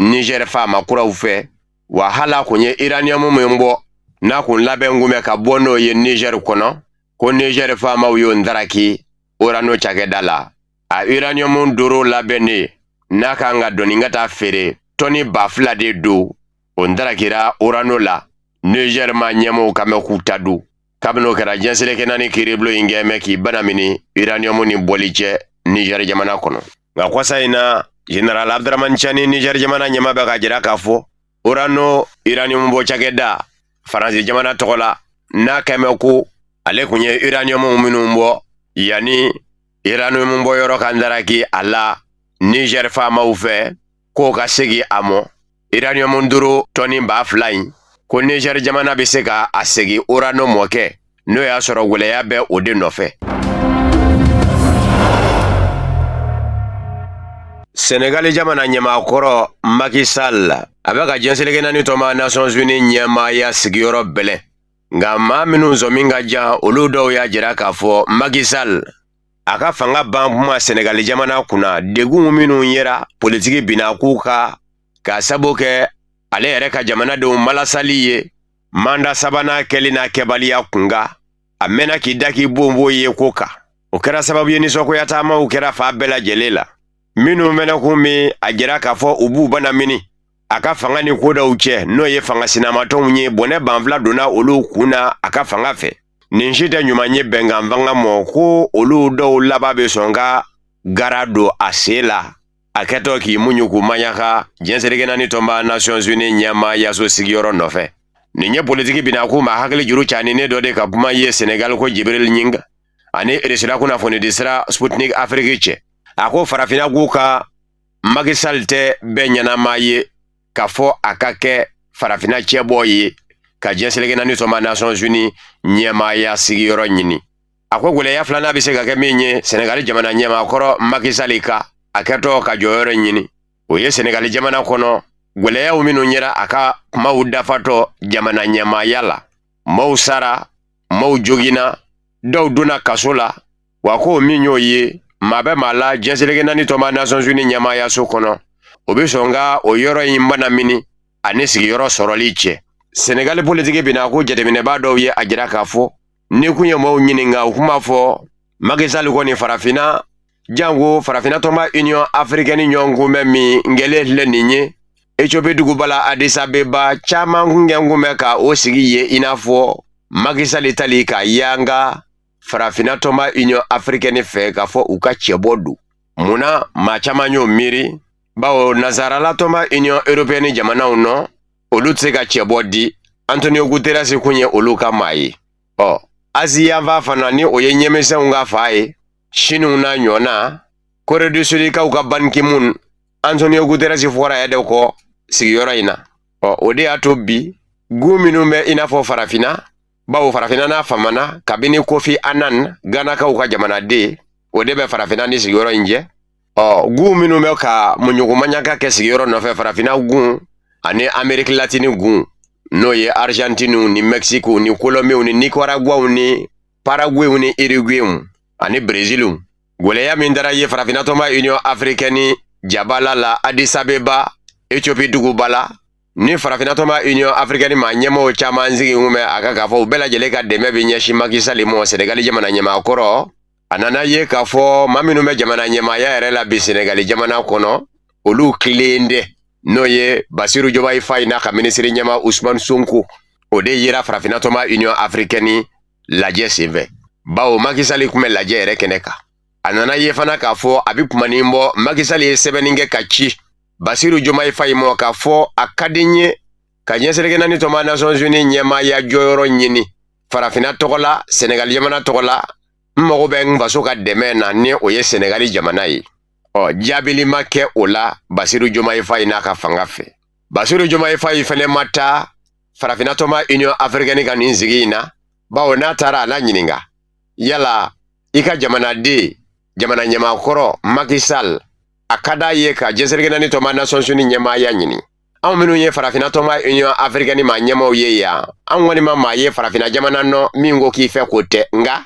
Niger faama kuraw fɛ. Wa hali a kun ye uranium min bɔ, n'a kun labɛn kun bɛ ka bɔ n'o ye Niger kɔnɔ, ko Niger faamaw y'o ntaraki Orano cakɛda la. A uranium doro labɛnnen n'a kan ka doni ka taa feere, tɔni 2000 de don, o ntarakira Orano la. Niger ma ɲɛmɔgɔw kan bɛ k'u ta dun. Kabini o kɛra, diɲɛ seleke naani kiiribulon in kɛn bɛ k'i banamini uranium ni bɔli cɛ Niger jamana kɔnɔ. Nka kɔsa in na, général Abdramani Tiani, Niger jamana ɲɛmaa, bɛ ka jira k'a fɔ Orano uranium bɔ cakɛda Faransi jamana tɔgɔ la, n'a kɛmɛ ko ale kun ye uranium minnu bɔ, yanni uranium bɔ yɔrɔ ka ntaraki a la Niger faamaw fɛ, k'o ka segin a mɔ. Uranium doro tɔni 2000 in, ko Niger jamana bɛ se ka a segin Orano mɔ kɛ, n'o y'a sɔrɔ gwɛlɛya bɛ o de nɔfɛ. Senegali jamana ɲɛmaakɔrɔ Macky Sall, a bɛ ka diɲɛ seleke naani tɔnba Nations Unies ɲɛmaaya sigiyɔrɔ bɛlɛn. Nka maa minnu sɔmi ka jan, olu dɔw y'a jira k'a fɔ Macky Sall a ka fanga ban kuma Senegali jamana kunna, degun minnu yera politiki binakun kan k'a sabu kɛ ale yɛrɛ ka jamanadenw malasali ye manda sabanan kɛli n'a kɛbaliya kunkan, a mɛnna k'i da k'i bonbon ye ko kan. O kɛra sababu ye nisɔngoya taamaw kɛra fan bɛɛ lajɛlen la. Minnu fɛnɛ kun bɛ a jira k'a fɔ u b'u banamini a ka fanga ni kodaw cɛ, n'o ye fanga sinamatɔnw ye, bɔnɛ banfila donna olu kun na a ka fanga fɛ. Nin si tɛ ɲuman ye bɛnkan fanga mɔ, ko olu dɔw laban bɛ sɔn ka gara don a sen la, a kɛtɔ k'i muɲu k'u maɲaka diɲɛ seleke naani tɔnba Nations Unies ɲɛmaayaso sigiyɔrɔ nɔfɛ. Nin ye politiki binakun ma hakili juru caninen dɔ de ka kuma ye Senegal ko Jibril Ñing ani Irisila kunnafonidi sira Sputnik Afrique cɛ. A ko farafinna gun kan Macky Sall tɛ bɛɛ ɲɛnama ye k'a fɔ a ka kɛ farafinna cɛbɔ ye ka diɲɛ seleke naani tɔnba Nations Unies ɲɛmaaya sigiyɔrɔ ɲini. A ko gwɛlɛya filanan bɛ se ka kɛ min ye Senegali jamana ɲɛmaa kɔrɔ Macky Sall ka a kɛtɔ ka jɔyɔrɔ ɲini, o ye Senegali jamana kɔnɔ gwɛlɛyaw minnu yera a ka kumaw dafatɔ jamana ɲɛmaaya la. Maaw sara, maaw joginna, dɔw donna kaso la. Wa ko min y'o ye, maa bɛ maa la diɲɛ seleke naani tɔnba Nations Unies ɲɛmaayaso kɔnɔ, o bɛ sɔn ka o yɔrɔ in banamini ani sigiyɔrɔ sɔrɔli cɛ. Senegali politiki binako jateminɛbaa dɔw ye a jira k'a fɔ ni kun ye maaw ɲininka, u kun b'a fɔ Macky Sall kɔni farafinna, janko farafinna tɔnba Union africaine ɲɔgɔn kunbɛn min kɛlen filɛ nin ye Ethiopie duguba la Addis Abeba, caman kun kɛ kun bɛ ka o sigi ye i n'a fɔ Macky Sall tali ka yanga farafinna tɔnba Union africaine fɛ k'a fɔ u ka cɛbɔ don. Mun na maa caman y'o miiri? Bawo nasarala tɔnba Union européenne jamanaw nɔ, olu tɛ se ka cɛbɔ di. Antonio Guterres kun ye olu ka maa ye. Ɔ Asie yanfan fana, ni o ye ɲɛmisɛnw ka fa ye, Siniw n'a ɲɔgɔnna, Corée du Sud kaw ka Ban Ki-moon, Antonio Guterres fɔra yɛrɛ de kɔ sigiyɔrɔ in na. Ɔ o de y'a to bi gun minnu bɛ i n'a fɔ farafinna, bawo farafinna n'a famana kabini Kofi Annan, Ghanakaw ka jamanaden, o de bɛ farafinna ni sigiyɔrɔ in jɛ. Ɔ gun minnu bɛ ka muɲugumaɲaka kɛ sigiyɔrɔ nɔfɛ, farafinna gun ani Amérique latine gun, n'o ye Argentine ni Mexique ni Colombie ni Nicaragua ni Paraguay ni Uruguay ani Brésil. Gwɛlɛya min dara ye farafinna tɔnba Union africaine jabala la Addis Abeba, Ethiopie duguba la, ni farafinna tɔnba Union africaine maa ɲɛmɔgɔw caman sigi kun bɛ a kan k'a fɔ u bɛɛ lajɛlen ka dɛmɛ bɛ ɲɛsin Macky Sall ma, Senegali jamana ɲɛmaa kɔrɔ. A nana ye k'a fɔ maa minnu bɛ jamana ɲɛmaaya yɛrɛ la bi Senegali jamana kɔnɔ, olu kelen tɛ, n'o ye Basiru Jomayi Fayi n'a ka minisiri ɲɛmaa Usumani Sonko. O de yera farafinna tɔnba Union africaine lajɛ senfɛ, bawo Macky Sall tun bɛ lajɛ yɛrɛ kɛnɛ kan. A nana ye fana k'a fɔ a bɛ kumanin bɔ, Macky Sall ye sɛbɛnni kɛ ka ci Basiru Jomayi Fayi ma k'a fɔ a ka di n ye ka diɲɛ seleke naani tɔnba Nations Unies ɲɛmaaya jɔyɔrɔ ɲini farafinna tɔgɔ la, Senegali jamana tɔgɔ la. N mago bɛ n faso ka dɛmɛ na, ni o ye Senegali jamana ye. Ɔ jaabili ma kɛ o la Basiru Jomayi Fayi n'a ka fanga fɛ. Basiru Jomayi Fayi fɛnɛ ma taa farafinna tɔnba Union africaine ka nin sigi in na, bawo n'a taara a la ɲininka yala i ka jamanaden jamana ɲɛmaakɔrɔ Macky Sall a ka d'a ye ka diɲɛ seleke naani tɔnba Nations Unies ɲɛmaaya ɲini. Anw minnu ye farafinna tɔnba Union africaine maa ɲɛmaaw ye yan, an kɔni ma maa ye farafinna jamana nɔ min ko k'i fɛ ko tɛ, nka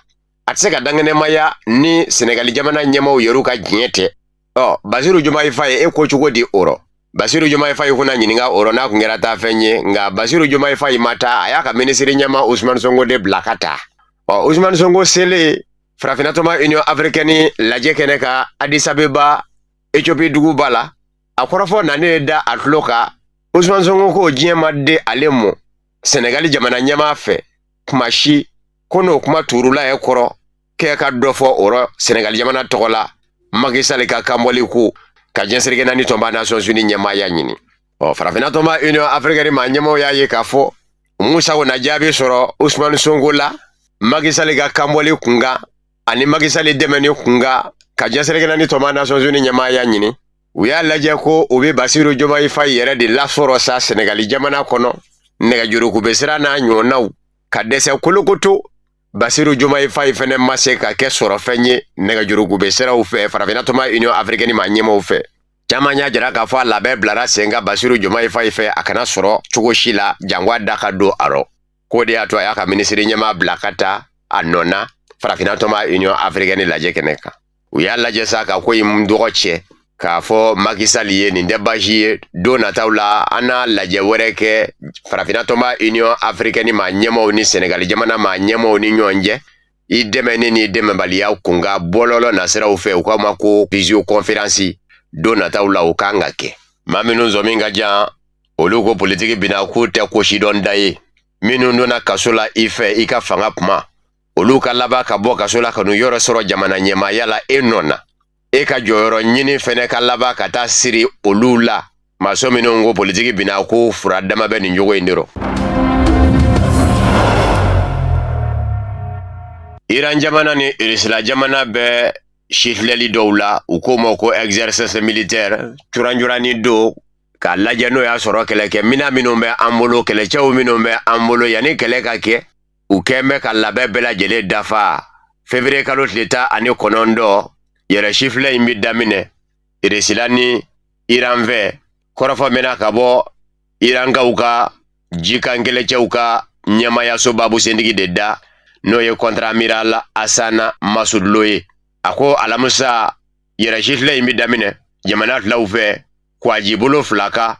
a tɛ se ka dankɛnɛmaya ni Senegali jamana ɲɛmaaw yɛrɛ ka diɲɛ tɛ. Ɔ Basiru Jomayi Fayi, e ko cogo di o rɔ? Basiru Jomayi Fayi kunna ɲininka o rɔ n'a kun kɛra taa fɛn ye, nka Basiru Jomayi Fayi ma taa, a y'a ka minisiri ɲɛmaa Usumani Sonko de bila ka taa. Ɔ Usumani Sonko selen farafinna tɔnba Union africaine lajɛ kɛnɛ kan Addis Abeba, Ethiopie duguba la, a kɔrɔfɔ nanen da a tulo kan. Usumani Sonko ko diɲɛ ma di ale mɔ Senegali jamana ɲɛmaa fɛ kuma si ko n'o kuma turula ye kɔrɔ k'e ka dɔ fɔ o rɔ Senegali jamana tɔgɔ la Macky Sall ka kanbɔli ko ka diɲɛ seleke naani tɔnba Nations Unies ɲɛmaaya ɲini. Ɔ farafinna tɔnba Union africaine maa ɲɛmaaw y'a ye k'a fɔ u m'u sago na jaabi sɔrɔ Usumani Sonko la Macky Sall ka kanbɔli kunkan ani Macky Sall dɛmɛni kunkan ka diɲɛ seleke naani tɔnba Nations Unies ɲɛmaaya ɲini. U y'a lajɛ ko u bɛ Basiru Jomayi Fayi yɛrɛ de lasɔrɔ sa Senegali jamana kɔnɔ nɛgɛjurukubɛ sira n'a ɲɔgɔnnaw ka dɛsɛ kolokoto. Basiru Jomayi Fayi fɛnɛ ma se ka kɛ sɔrɔfɛn ye nɛgɛjurukubɛ siraw fɛ farafinna tɔnba Union africaine maa ɲɛmaaw fɛ. Caman y'a jira k'a fɔ a labɛn bilara sen kan Basiru Jomayi Fayi fɛ, a kana sɔrɔ cogo si la janko a da ka don a rɔ. K'o de y'a to a y'a ka minisiri ɲɛmaa bila ka taa a nɔ na farafinna tɔnba Union africaine lajɛ kɛnɛ kan. U y'a lajɛ sa ka ko in dɔgɔ cɛ k'a fɔ Macky Sall ye nin tɛ baasi ye, don nataw la an n'a lajɛ wɛrɛ kɛ farafinna tɔnba Union africaine maa ɲɛmaaw ni Senegali jamana maa ɲɛmaaw ni ɲɔgɔn cɛ, i dɛmɛni ni dɛmɛbaliya kunkan bɔlɔlɔ nasiraw fɛ, u k'a ma ko visioconférence. Don nataw la o kan ka kɛ. Maa minnu sɔmi ka jan, olu ko politiki bina k'u tɛ ko sidɔn da ye. Minnu donna kaso la i fɛ i ka fanga kuma, olu ka laban ka bɔ kaso la ka n'u yɔrɔ sɔrɔ jamana ɲɛmaaya la e nɔ na, e ka jɔyɔrɔ ɲini fɛnɛ ka laban ka taa siri olu la. Maso minnu ko politiki bina ko fura dama bɛ nin jogo in de rɔ. Iran jamana ni Irisila jamana bɛ sifilɛli dɔw la, u k'o ma ko exercice militaire, curanjurani don k'a lajɛ n'o y'a sɔrɔ kɛlɛkɛminɛn minnu bɛ an bolo, kɛlɛcɛw minnu bɛ an bolo, yanni kɛlɛ ka kɛ, u kɛn bɛ ka labɛn bɛɛ lajɛlen dafa. Février kalo tile 19, yɛrɛ sifilɛ in bɛ daminɛ Irisila ni Iran fɛ. Kɔrɔfɔ mɛnna ka bɔ Irankaw ka jikan kɛlɛcɛw ka ɲɛmayaso babusentigi de da, n'o ye contre-amiral Hassan Masudlo ye. A ko alamisa yɛrɛ sifilɛ in bɛ daminɛ jamana filaw fɛ, kwajibolo fila kan,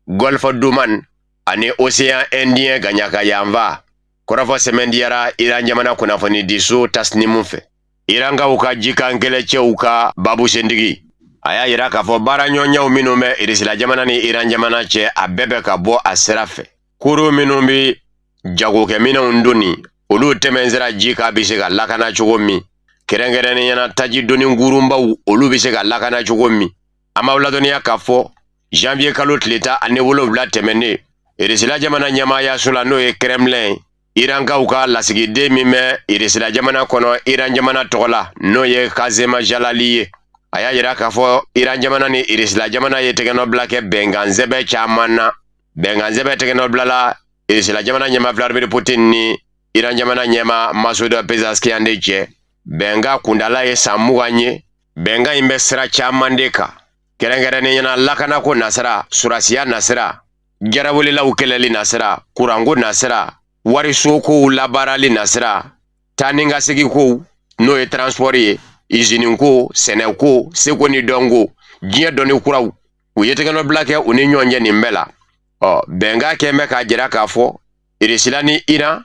Golfe d'Oman ani Océan Indien gaɲaka yanfa. Kɔrɔfɔ sɛmɛntiyara Iran jamana kunnafonidiso Tasnimu fɛ. Irankaw ka jikan kɛlɛcɛw ka babusentigi a y'a yira k'a fɔ baaraɲɔgɔnyaw minnu bɛ Irisila jamana ni Iran jamana cɛ, a bɛɛ bɛ ka bɔ a sira fɛ. Kurun minnu bɛ jagokɛminɛnw doni, olu tɛmɛnsira ji kan bɛ se ka lakana cogo min, kɛrɛnkɛrɛnnenya na taji doni kurunbaw, olu bɛ se ka lakana cogo min. An b'aw ladɔnniya k'a fɔ janvier kalo tile 17 tɛmɛnen, Irisila jamana ɲɛmaayaso la, n'o ye Kremlin ye, Irankaw ka lasigiden min bɛ Irisila jamana kɔnɔ Iran jamana tɔgɔ la, n'o ye Kazema Jalali ye, a y'a yira k'a fɔ Iran jamana ni Irisila jamana ye tɛgɛnɔbila kɛ bɛnkansɛbɛn caman na. Bɛnkansɛbɛn tɛgɛnɔbilala Irisila jamana ɲɛmaa Vladimir Putin ni Iran jamana ɲɛmaa Masoud Pezeshkian de cɛ. Bɛnkan kundala ye san 20 ye. Bɛnkan in bɛ sira caman de kan, kɛrɛnkɛrɛnnenya la lakanako nasira, surasiya nasira, jarawelelaw kɛlɛli nasira, kuranko nasira, warisokow labaarali nasira, taa ni ka seginkow, n'o ye transport ye, iziniko, sɛnɛko, seko ni dɔnko, diɲɛ dɔnni kuraw. U ye tɛgɛnɔbila kɛ u ni ɲɔgɔn cɛ nin bɛɛ la. Ɔ bɛnkan kɛn bɛ k'a jira k'a fɔ Irisila ni Iran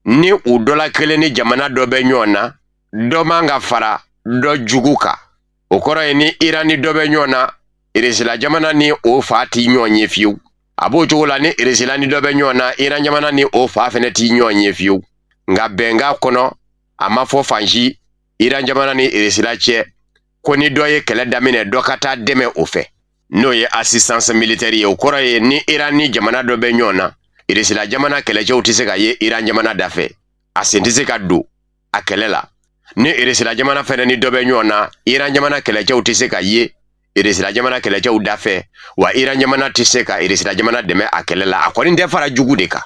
ni u dɔ la kelen ni jamana dɔ bɛ ɲɔgɔn na, dɔ man ka fara dɔ jugu kan. O kɔrɔ ye ni Iran ni dɔ bɛ ɲɔgɔn na, Irisila jamana ni o fa t'i ɲɔgɔn ye fiyewu. A b'o cogo la ni Irisila ni dɔ bɛ ɲɔgɔn na, Iran jamana ni o fa fɛnɛ t'i ɲɔgɔn ye fiyewu. Nka bɛnkan kɔnɔ, a ma fɔ fan si Iran jamana ni Irisila cɛ ko ni dɔ ye kɛlɛ daminɛ, dɔ ka taa dɛmɛ o fɛ, n'o ye assistance militaire ye. O kɔrɔ ye ni Iran ni jamana dɔ bɛ ɲɔgɔn na, Irisila jamana kɛlɛcɛw tɛ se ka ye Iran jamana dafɛ, a sen tɛ se ka don a kɛlɛ la. Ni Irisila jamana fɛnɛ ni dɔ bɛ ɲɔgɔn na, Iran jamana kɛlɛcɛw tɛ se ka ye Irisila jamana kɛlɛcɛw dafɛ, wa Iran jamana tɛ se ka Irisila jamana dɛmɛ a kɛlɛ la. A kɔni tɛ fara jugu de kan.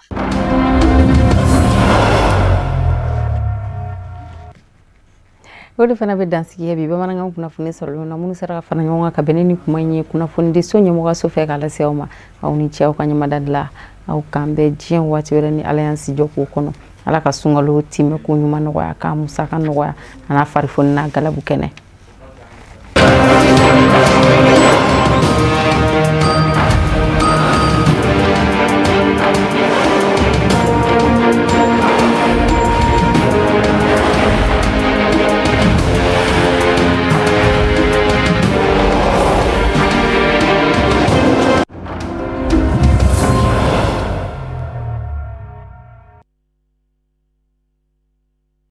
O de fana bɛ dansigi bi bamanankan kunnafoni sɔrɔlenw na, minnu sera ka fara ɲɔgɔn kan ka bɛn ni kuma in ye kunnafonidiso ɲɛmɔgɔso fɛ k'a lase aw ma. Aw ni ce aw ka ɲɛmadali la. Aw k'an bɛn diɲɛ waati wɛrɛ ni Ala y'an si jɔ k'o kɔnɔ. Ala ka sunkalo timɛ ko ɲuman nɔgɔya, k'a musaka nɔgɔya, a n'a farifoni n'a galabu kɛnɛ.